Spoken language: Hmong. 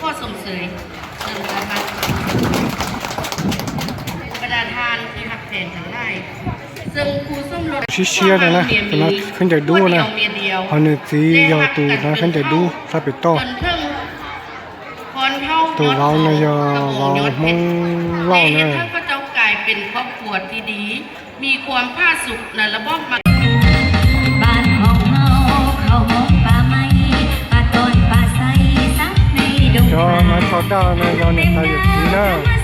ข้อส่งเสริมเสริมสถาบัน บรรดาท่านที่ฮักแพงทั้งหลาย เซิงครูส้มรถ Siab siab no na, tus no khaub ncaws dub na, ho nws txiv yog tus no khaub ncaws dub sab pem toj. Tus vauv no yog vauv Hmoob Lauj na. มีความผาสุกในระบอบ Cov no tso daj no yog niam tais yawm txiv na.